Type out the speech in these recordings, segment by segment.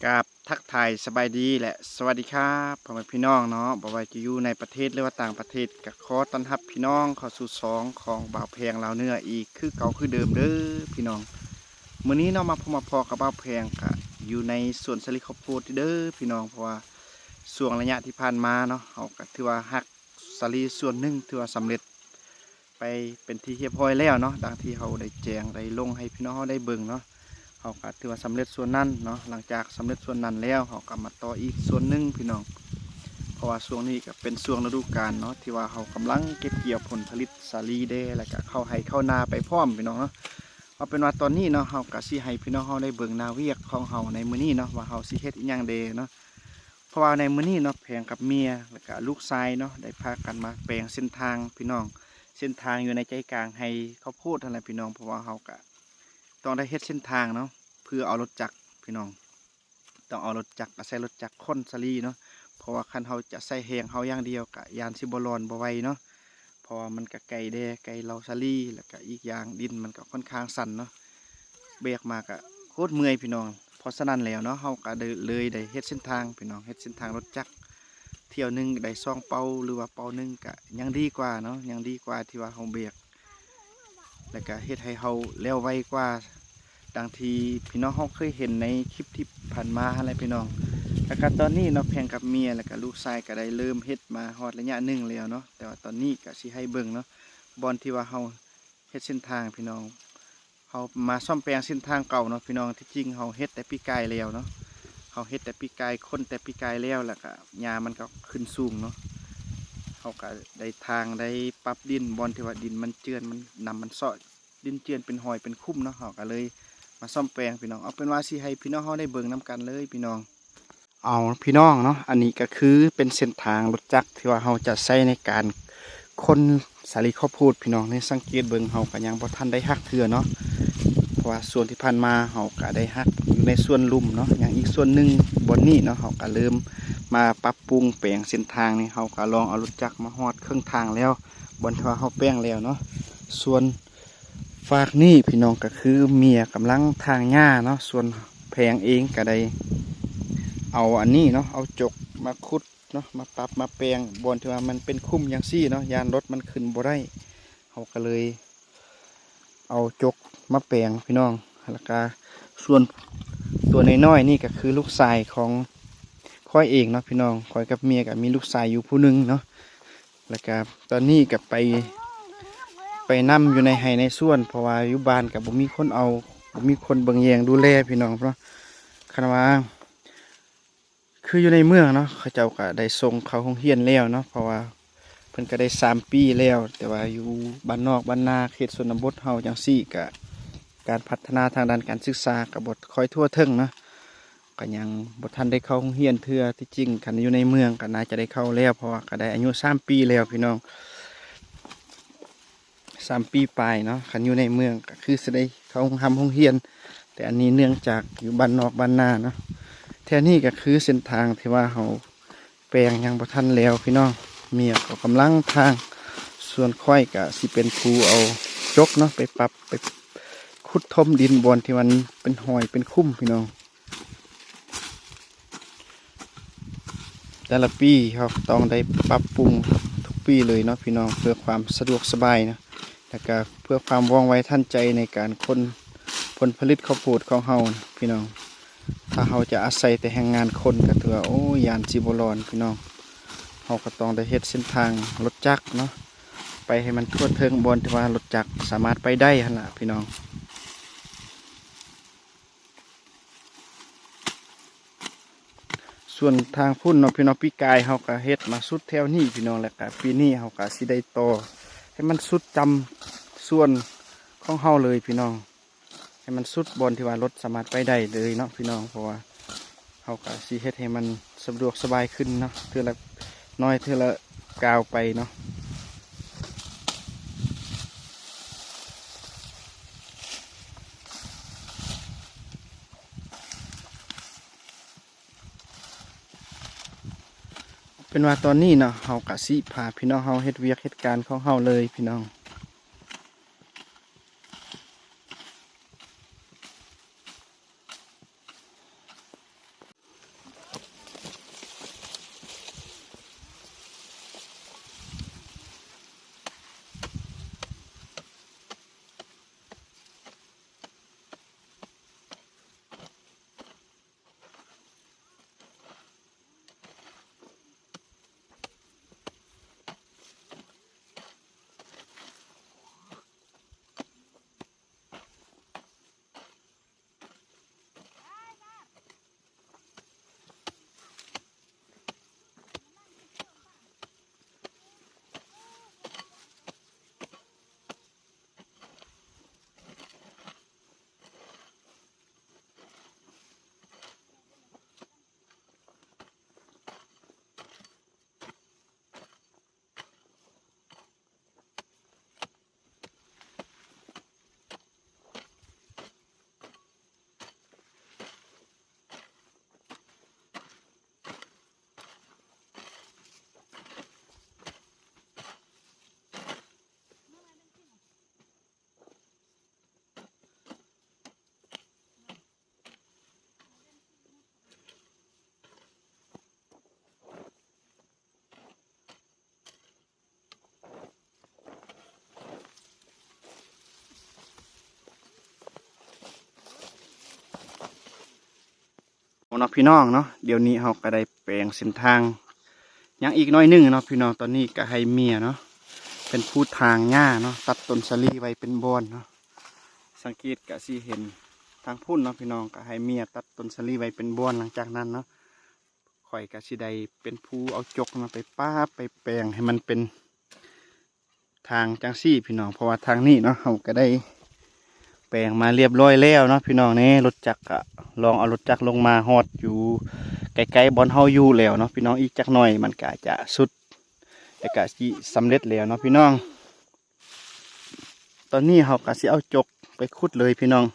ກາບທັກທາຍສະບາຍດີ ແລະ ສະຫວັດດີຄັບ ພໍ່ແມ່ພີ່ນ້ອງເນາະ, ບໍ່ວ່າຈະຢູ່ໃນປະເທດ ຫຼືວ່າຕ່າງປະເທດ ກໍຂໍຕ້ອນຮັບພີ່ນ້ອງເຂົ້າສູ່ຊ່ອງຂອງບ່າວແພງລາວເໜືອອີກຄືເກົ່າຄືເດີມເດີພີ່ນ້ອງ. ມື້ນີ້ເນາະ ມາພົບມາພໍ້ກັບບ່າວແພງ ກະຢູ່ໃນສວນສາລີເຂົ້າໂພດເດີພີ່ນ້ອງ, ເພາະວ່າຊ່ວງໄລຍະທີ່ຜ່ານມາເນາະ ເຮົາກະຖືວ່າຮັກ ສາລີສ່ວນໜຶ່ງຖືວ່າສຳເລັດໄປເປັນທີ່ຮຽບຮ້ອຍແລ້ວເນາະ, ດັ່ງທີ່ເຮົາໄດ້ແຈ້ງໄດ້ລົງໃຫ້ພີ່ນ້ອງເຮົາໄດ້ເບິ່ງເນາະ, ເຮົາກໍຖືວ່າສຳເລັດສ່ວນນັ້ນເນາະ. ຫຼັງຈາກສຳເລັດສ່ວນນັ້ນແລ້ວ ເຮົາກໍມາຕໍ່ອີກສ່ວນໜຶ່ງພີ່ນ້ອງ, ເພາະວ່າຊ່ວງນີ້ກໍເປັນຊ່ວງລະດູການເນາະ ທີ່ວ່າເຮົາກຳລັງເກັບກ່ຽວຜົນຜະລິດສາລີແດ່ ແລ້ວກໍເຂົ້າໄຮ່ເຂົ້ານາໄປພ້ອມພີ່ນ້ອງເນາະ. ເອົາເປັນວ່າຕອນນີ້ເນາະ ເຮົາກໍຊິໃຫ້ພີ່ນ້ອງເຮົາໄດ້ເບິ່ງໜ້າວຽກຂອງເຮົາໃນມື້ນີ້ເນາະ ວ່າເຮົາຊິເຮັດອີ່ຫຍັງແດ່ເນາະ. ເພາະວ່າໃນມື້ນີ້ເນາະ ແພງກັບເມຍ ແລ້ວກະລູກຊາຍເນາະ ໄດ້ພາກັນມາແປງເສັ້ນທາງພີ່ນ້ອງ, ເສັ້ນທາງຢູ່ໃນໃຈກາງໄຮ່ເຂົ້າໂພດຫັ້ນແຫຼະພີ່ນ້ອງ, ເພາະວ່າເຮົາກະຕ້ອງໄດ້ເຮັດເສັ້ນທາງເນາະ ເພື່ອເອົາລົດຈັກພີ່ນ້ອງ, ຕ້ອງເອົາລົດຈັກ ອາໄສລົດຈັກຂົນສາລີເນາະ, ເພາະວ່າຄັນເຮົາຈະໃຊ້ແຮງເຮົາຢ່າງດຽວກະຢ້ານຊິບໍ່ລອນບໍ່ໄຫວເນາະ, ເພາະວ່າມັນກະໄກແດ່ ໄກເລົາສາລີ ແລ້ວກະອີກຢ່າງດິນມັນກະຂ້ອນຂ້າງຊັນເນາະ. ແບກມາກະໂຄດເມື່ອຍພີ່ນ້ອງ. ເພາະສະນັ້ນແລ້ວເນາະ ເຮົາກະໄດ້ ເລີຍໄດ້ເຮັດເສັ້ນທາງພີ່ນ້ອງ, ເຮັດເສັ້ນທາງລົດຈັກ ທ່ຽວໜຶ່ງໄດ້ສອງເປົາ ຫຼືວ່າເປົາໜຶ່ງກະຍັງດີກວ່າເນາະ, ຍັງດີກວ່າທີ່ວ່າເຮົາແບກ ແລ້ວກະເຮັດໃຫ້ເຮົາແລ້ວໄວກວ່າ ດັ່ງທີ່ພີ່ນ້ອງເຮົາເຄີຍເຫັນໃນຄລິບທີ່ຜ່ານມາຫັ້ນແຫຼະພີ່ນ້ອງ. ແລ້ວກະຕອນນີ້ເນາະ ແພງກັບເມຍ ແລ້ວກະລູກຊາຍກະໄດ້ເລີ່ມເຮັດມາຮອດໄລຍະໜຶ່ງແລ້ວເນາະ, ແຕ່ວ່າຕອນນີ້ກະຊິໃຫ້ເບິ່ງເນາະ ບ່ອນທີ່ວ່າເຮົາ ເຮັດເສັ້ນທາງພີ່ນ້ອງ, ເຮົາມາສ້ອມແປງເສັ້ນທາງເກົ່າເນາະພີ່ນ້ອງ. ທີ່ຈິງເຮົາເຮັດແຕ່ປີກາຍແລ້ວເນາະ, ເຮົາເຮັດແຕ່ປີກາຍ ຂົນແຕ່ປີກາຍແລ້ວ ແລ້ວກະຫຍ້າມັນກໍຂຶ້ນສູງເນາະ, ເຮົາກໍໄດ້ທາງ ໄດ້ປັບດິນ ບ່ອນທີ່ວ່າດິນມັນເຈື່ອນ ມັນ ນ້ຳມັນເຊາະ ດິນເຈື່ອນເປັນຮອຍເປັນຂຸມເນາະ, ເຮົາກໍເລີຍມາສ້ອມແປງພີ່ນ້ອງ. ເອົາເປັນວ່າຊິໃຫ້ພີ່ນ້ອງເຮົາໄດ້ເບິ່ງນຳກັນເລີຍພີ່ນ້ອງ. ເອົາພີ່ນ້ອງເນາະ, ອັນນີ້ກໍຄືເປັນເສັ້ນທາງລົດຈັກທີ່ວ່າເຮົາຈະໃຊ້ໃນການຂົນສາລີເຂົ້າໂພດພີ່ນ້ອງ. ໃນສັງເກດເບິ່ງ ເຮົາກໍຍັງບໍ່ທັນໄດ້ຮັກເທື່ອເນາະ, ເພາະວ່າຊ່ວງທີ່ຜ່ານມາເຮົາກໍໄດ້ຮັກຢູ່ໃນສ່ວນລຸ່ມເນາະ, ຍັງອີກສ່ວນໜຶ່ງບ່ອນນີ້ເນາະ ເຮົາກໍເລີ່ມມາປັບປຸງແປງເສັ້ນທາງນີ້. ເຮົາກໍລອງເອົາລົດຈັກມາຮອດເຄິ່ງທາງແລ້ວ ບ່ອນທີ່ວ່າເຮົາແປງແລ້ວເນາະ. ສ່ວນ ຟາກນີ້ພີ່ນ້ອງ ກໍຄືເມຍກຳລັງຖາງຫຍ້າເນາະ, ສ່ວນແພງເອງກໍໄດ້ເອົາອັນນີ້ເນາະ ເອົາຈົກມາຂຸດເນາະ ມາປັບມາແປງ ບ່ອນທີ່ວ່າມັນເປັນຂຸມຈັ່ງຊີ້ເນາະ, ຢ້ານລົດມັນຂຶ້ນບໍ່ໄດ້ ເຮົາກໍເລີຍເອົາຈົກມາແປງພີ່ນ້ອງ. ແລ້ວກະສ່ວນຕົວນ້ອຍໆນີ້ກໍຄືລູກຊາຍຂອງຂ້ອຍເອງເນາະພີ່ນ້ອງ, ຂ້ອຍກັບເມຍກໍມີລູກຊາຍຢູ່ຜູ້ໜຶ່ງເນາະ. ແລ້ວກະຕອນນີ້ກະໄປ ໄປນຳຢູ່ໃນໄຮ່ໃນສວນ ເພາະວ່າຢູ່ບ້ານກະບໍ່ມີຄົນເອົາ ບໍ່ມີຄົນເບິ່ງແຍງດູແລພີ່ນ້ອງເນາະ. ຄັນວ່າຄືຢູ່ໃນເມືອງເນາະ ເຂົາເຈົ້າກະໄດ້ສົ່ງເຂົ້າໂຮງຮຽນແລ້ວເນາະ ເພາະວ່າເພິ່ນກະໄດ້ສາມປີແລ້ວ, ແຕ່ວ່າຢູ່ບ້ານນອກບ້ານນາເຂດຊົນນະບົດເຮົາຈັ່ງຊີ້ ກະການພັດທະນາທາງດ້ານການສຶກສາກະບໍ່ຄ່ອຍທົ່ວເຖິງເນາະ. ກໍຍັງບໍ່ທັນໄດ້ເຂົ້າໂຮງຮຽນເທື່ອ. ທີ່ຈິງຄັນຢູ່ໃນເມືອງກໍໜ້າຈະໄດ້ເຂົ້າແລ້ວ ເພາະວ່າກໍໄດ້ອາຍຸສາມປີແລ້ວພີ່ນ້ອງ, ສາມປີປາຍເນາະ. ຄັນຢູ່ໃນເມືອງກໍຄືຊິໄດ້ເຂົ້າຮ່ຳໂຮງຮຽນ, ແຕ່ອັນນີ້ເນື່ອງຈາກຢູ່ບ້ານນອກບ້ານນາເນາະ. ແຖວນີ້ກໍຄືເສັ້ນທາງທີ່ວ່າເຮົາແປງຍັງບໍ່ທັນແລ້ວພີ່ນ້ອງ, ເມຍກໍກຳລັງຖາງ, ສ່ວນຂ້ອຍກໍຊິເປັນຜູ້ເອົາຈົກເນາະ ໄປປັບ ໄປຂຸດຖົມດິນບ່ອນທີ່ມັນເປັນຮອຍເປັນຂຸມພີ່ນ້ອງ. ແຕ່ລະປີເຮົາຕ້ອງໄດ້ປັບປຸງທຸກປີເລີຍເນາະພີ່ນ້ອງ, ເພື່ອຄວາມສະດວກສະບາຍເນາະ ແລ້ວກະເພື່ອຄວາມວ່ອງໄວທັນໃຈໃນການຂົນຜົນຜະລິດເຂົ້າໂພດຂອງເຮົານະພີ່ນ້ອງ. ຖ້າເຮົາຈະອາໄສແຕ່ແຮງງານຂົນ ກະຖືວ່າ ໂອ້ ຢ້ານຊິບໍ່ລອດພີ່ນ້ອງ. ເຮົາກະຕ້ອງໄດ້ເຮັດເສັ້ນທາງລົດຈັກເນາະ ໄປໃຫ້ມັນທົ່ວເຖິງບ່ອນທີ່ວ່າລົດຈັກສາມາດໄປໄດ້ຫັ້ນລະພີ່ນ້ອງ. ສ່ວນທາງພຸ້ນເນາະພີ່ນ້ອງ, ປີກາຍເຮົາກະເຮັດມາສຸດແຖວນີ້ພີ່ນ້ອງ, ແລ້ວກະປີນີ້ເຮົາກະຊິໄດ້ຕໍ່ໃຫ້ມັນສຸດຈຳສວນຂອງເຮົາເລີຍພີ່ນ້ອງ, ໃຫ້ມັນສຸດບ່ອນທີ່ວ່າລົດສາມາດໄປໄດ້ເລີຍເນາະພີ່ນ້ອງ, ເພາະວ່າເຮົາກະຊິເຮັດໃຫ້ມັນສະດວກສະບາຍຂຶ້ນເນາະ, ເທື່ອລະໜ້ອຍເທື່ອລະກ້າວໄປເນາະ. ເປັນວ່າຕອນນີ້ເນາະ ເຮົາກະຊິພາພີ່ນ້ອງເຮົາເຮັດວຽກເຮັດການຂອງເຮົາເລີຍພີ່ນ້ອງ. ເນາະພີ່ນ້ອງເນາະ. ດຽວນີ້ເຮົາກໍໄດ້ແປງເສັ້ນທາງຍັງອີກໜ້ອຍໜຶ່ງເນາະພີ່ນ້ອງ. ຕອນນີ້ກໍໃຫ້ເມຍເນາະ ເປັນຜູ້ຖາງຫຍ້າເນາະ ຕັດຕົ້ນສາລີໄວ້ເປັນບ່ອນເນາະ. ສັງເກດກໍຊິເຫັນທາງພຸ້ນເນາະພີ່ນ້ອງ ກໍໃຫ້ເມຍຕັດຕົ້ນສາລີໄວ້ເປັນບ່ອນ. ຫຼັງຈາກນັ້ນເນາະ ຂ້ອຍກໍຊິໄດ້ເປັນຜູ້ເອົາຈົກເນາະ ໄປປາບໄປແປງໃຫ້ມັນເປັນ ທາງຈັ່ງຊີ້ພີ່ນ້ອງ. ເພາະວ່າທາງນີ້ເນາະ ເຮົາກໍໄດ້ແປງມາລຽບລ້ອຍແລ້ວເນາະພີ່ນ້ອງ. ນີ້ລົດຈັກກໍລອງເອົາລົດຈັກລົງມາຮອດຢູ່ໃກ້ໆບ່ອນເຮົາຢູ່ແລ້ວເນາະພີ່ນ້ອງ. ອີກຈັກໜ້ອຍມັນກໍຈະສຸດ ແລ້ວກໍຊິສຳເລັດແລ້ວເນາະພີ່ນ້ອງ. ຕອນນີ້ເຮົາກໍຊິເອົາຈົກໄປຂຸດເລີຍພີ່ນ້ອງ.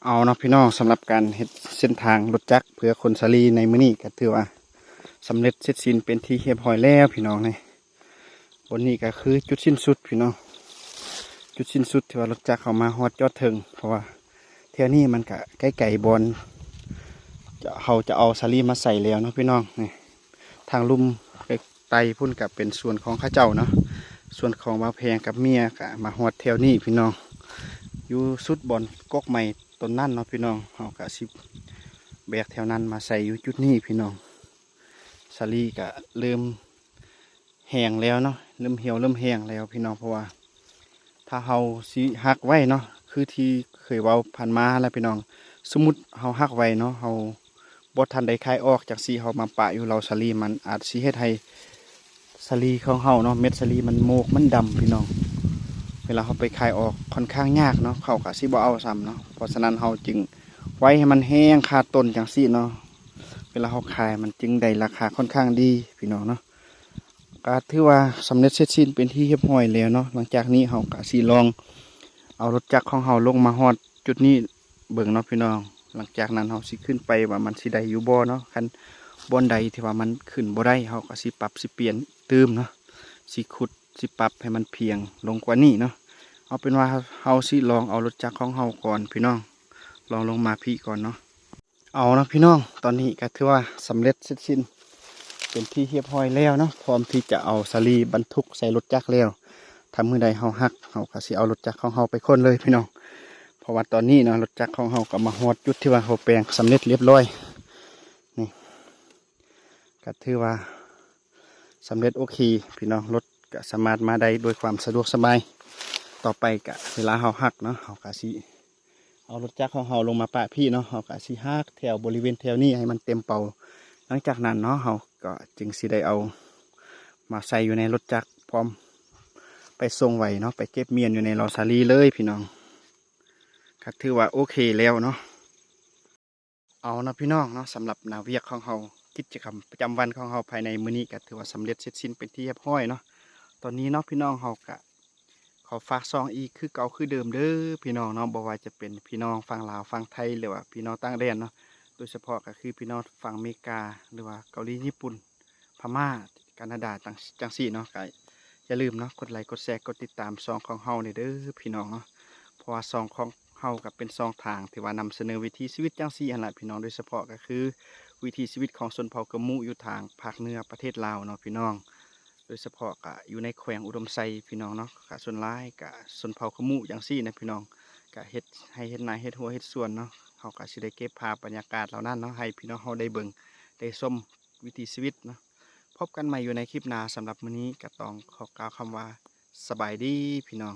ເອົາເນາະພີ່ນ້ອງ, ສຳລັບການເຮັດເສັ້ນທາງລົດຈັກເພື່ອຂົນສາລີໃນມື້ນີ້ ກໍຖືວ່າສຳເລັດເສັດສິ້ນເປັນທີ່ຮຽບຮ້ອຍແລ້ວພີ່ນ້ອງ. ນີ້ ບ່ອນນີ້ກໍຄືຈຸດສິ້ນສຸດພີ່ນ້ອງ, ຈຸດສິ້ນສຸດທີ່ວ່າລົດຈັກເຮົາມາຮອດຈອດເຖິງ, ເພາະວ່າແຖວນີ້ມັນກໍໃກ້ໆບ່ອນຈະ ເຮົາຈະເອົາສາລີມາໃສ່ແລ້ວເນາະພີ່ນ້ອງ. ນີ້ ທາງລຸ່ມໄປໄຕ່ພຸ້ນກໍເປັນສວນຂອງເຂົາເຈົ້າເນາະ, ສວນຂອງບ່າວແພງກັບເມຍກໍມາຮອດແຖວນີ້ພີ່ນ້ອງ, ຢູ່ສຸດບ່ອນກົກໄມ້ຕົ້ນນັ້ນເນາະພີ່ນ້ອງ. ເຮົາກໍຊິແບກແຖວນັ້ນມາໃສ່ຢູ່ຈຸດນີ້ພີ່ນ້ອງ. ສາລີກໍເລີ່ມແຫ້ງແລ້ວເນາະ, ເລີ່ມຫ່ຽວເລີ່ມແຫ້ງແລ້ວພີ່ນ້ອງ. ເພາະວ່າຖ້າເຮົາຊິຮັກໄວ້ເນາະ ຄືທີ່ເຄີຍເວົ້າຜ່ານມາຫັ້ນລະພີ່ນ້ອງ, ສົມມຸດເຮົາຮັກໄວ້ເນາະ ເຮົາ ບໍ່ທັນໄດ້ຄາຍອອກຈັ່ງຊີ້ ເຮົາມາປະຢູ່ເຫຼົ່າສາລີ ມັນອາດຊິເຮັດໃຫ້ສາລີຂອງເຮົາເນາະ ເມັດສາລີມັນໂມກ ມັນດຳພີ່ນ້ອງ. ເວລາເຮົາໄປຄາຍອອກຂ້ອນຂ້າງຍາກເນາະ, ເຂົາກໍຊິບໍ່ເອົາຊ້ຳເນາະ. ເພາະສະນັ້ນເຮົາຈຶ່ງໄວ້ໃຫ້ມັນແຫ້ງຄາຕົ້ນຈັ່ງຊີ້ເນາະ, ເວລາເຮົາຂາຍມັນຈຶ່ງໄດ້ລາຄາຂ້ອນຂ້າງດີພີ່ນ້ອງເນາະ. ກໍຖືວ່າສຳເລັດເສັດສິ້ນເປັນທີ່ຮຽບຮ້ອຍແລ້ວເນາະ. ຫຼັງຈາກນີ້ເຮົາກໍຊິລອງເອົາລົດຈັກຂອງເຮົາລົງມາຮອດຈຸດນີ້ເບິ່ງເນາະພີ່ນ້ອງ. ຫຼັງຈາກນັ້ນເຮົາຊິຂຶ້ນໄປວ່າມັນຊິໄດ້ຢູ່ບໍ່ເນາະ, ຄັນບ່ອນໃດທີ່ວ່າມັນຂຶ້ນບໍ່ໄດ້ ເຮົາກໍຊິປັບຊິປ່ຽນຕື່ມເນາະ, ຊິຂຸດຊິປັບໃຫ້ມັນພຽງລົງກວ່ານີ້ເນາະ. ເອົາເປັນວ່າເຮົາຊິລອງເອົາລົດຈັກຂອງເຮົາກ່ອນພີ່ນ້ອງ, ລອງລົງມາພີ້ກ່ອນເນາະ. ເອົາເນາະພີ່ນ້ອງ, ຕອນນີ້ກໍຖືວ່າສຳເລັດເສັດສິ້ນເປັນທີ່ຮຽບຮ້ອຍແລ້ວເນາະ, ພ້ອມທີ່ຈະເອົາສາລີບັນທຸກໃສ່ລົດຈັກແລ້ວ. ຖ້າມື້ໃດເຮົາຮັກ ເຮົາກໍຊິເອົາລົດຈັກຂອງເຮົາໄປຂົນເລີຍພີ່ນ້ອງ, ເພາະວ່າຕອນນີ້ເນາະ ລົດຈັກຂອງເຮົາກໍມາຮອດຈຸດທີ່ວ່າເຮົາແປງສຳເລັດຮຽບຮ້ອຍ. ນີ້ ກໍຖືວ່າສຳເລັດໂອເຄພີ່ນ້ອງ, ລົດກໍສາມາດມາໄດ້ດ້ວຍຄວາມສະດວກສະບາຍ. ຕໍ່ໄປກໍເວລາເຮົາຮັກເນາະ ເຮົາກໍຊິ ເອົາລົດຈັກຂອງເຮົາລົງມາປະພີ້ເນາະ, ເຮົາກໍຊິຮັກແຖວບໍລິເວນແຖວນີ້ໃຫ້ມັນເຕັມເປົາ. ຫຼັງຈາກນັ້ນເນາະ ເຮົາກໍຈຶ່ງຊິໄດ້ເອົາມາໃສ່ຢູ່ໃນລົດຈັກ ພ້ອມໄປສົ່ງໄວ້ເນາະ, ໄປເກັບມ້ຽນຢູ່ໃນເຫຼົ່າສາລີເລີຍພີ່ນ້ອງ. ກໍຖືວ່າໂອເຄແລ້ວເນາະ. ເອົາເນາະພີ່ນ້ອງເນາະ ສຳລັບໜ້າວຽກຂອງເຮົາ ກິດຈະກຳປະຈຳວັນຂອງເຮົາພາຍໃນມື້ນີ້ກໍຖືວ່າສຳເລັດເສັດສິ້ນເປັນທີ່ຮຽບຮ້ອຍເນາະ. ຕອນນີ້ເນາະພີ່ນ້ອງ ເຮົາກໍຂໍຝາກຊ່ອງອີກຄືເກົ່າຄືເດີມເດີພີ່ນ້ອງເນາະ, ບໍ່ວ່າຈະເປັນພີ່ນ້ອງຝັ່ງລາວ ຝັ່ງໄທ ຫຼືວ່າພີ່ນ້ອງຕ່າງແດນເນາະ, ໂດຍສະເພາະກໍຄືພີ່ນ້ອງຝັ່ງອາເມລິກາ ຫຼືວ່າເກົາຫຼີ ຍີ່ປຸ່ນ ພະມ້າ ການາດາ ຈັ່ງ ຈັ່ງຊີ້ເນາະ, ກໍຢ່າລືມເນາະ ກົດໄລ ກົດແຊ ກົດຕິດຕາມຊ່ອງຂອງເຮົານີ້ເດີພີ່ນ້ອງເນາະ. ເພາະວ່າຊ່ອງຂອງເຮົາກໍເປັນຊ່ອງທາງທີ່ວ່ານຳສະເໜີວິຖີຊີວິດຈັ່ງຊີ້ຫັ້ນລະພີ່ນ້ອງ, ໂດຍສະເພາະກໍຄືວິຖີຊີວິດຂອງຊົນເຜົ່າກະມຸຢູ່ທາງພາກເໜືອປະເທດລາວເນາະພີ່ນ້ອງ, ໂດຍສະເພາະກໍຢູ່ໃນແຂວງອຸດົມໄຊພີ່ນ້ອງເນາະ. ກໍສ່ວນຫຼາຍກໍຊົນເຜົ່າກະມຸຈັ່ງຊີ້ນະພີ່ນ້ອງ, ກໍເຮັດໄຮ່ເຮັດນາ ເຮັດຮົ້ວເຮັດສວນເນາະ. ເຮົາກໍຊິໄດ້ເກັບພາບບັນຍາກາດເຫຼົ່ານັ້ນເນາະ ໃຫ້ພີ່ນ້ອງເຮົາໄດ້ເບິ່ງໄດ້ຊົມ ວິຖີຊີວິດເນາະ. ພົບກັນໃໝ່ຢູ່ໃນຄລິບໜ້າ, ສຳລັບມື້ນີ້ກໍຕ້ອງຂໍກ່າວຄຳວ່າ ສະບາຍດີພີ່ນ້ອງ.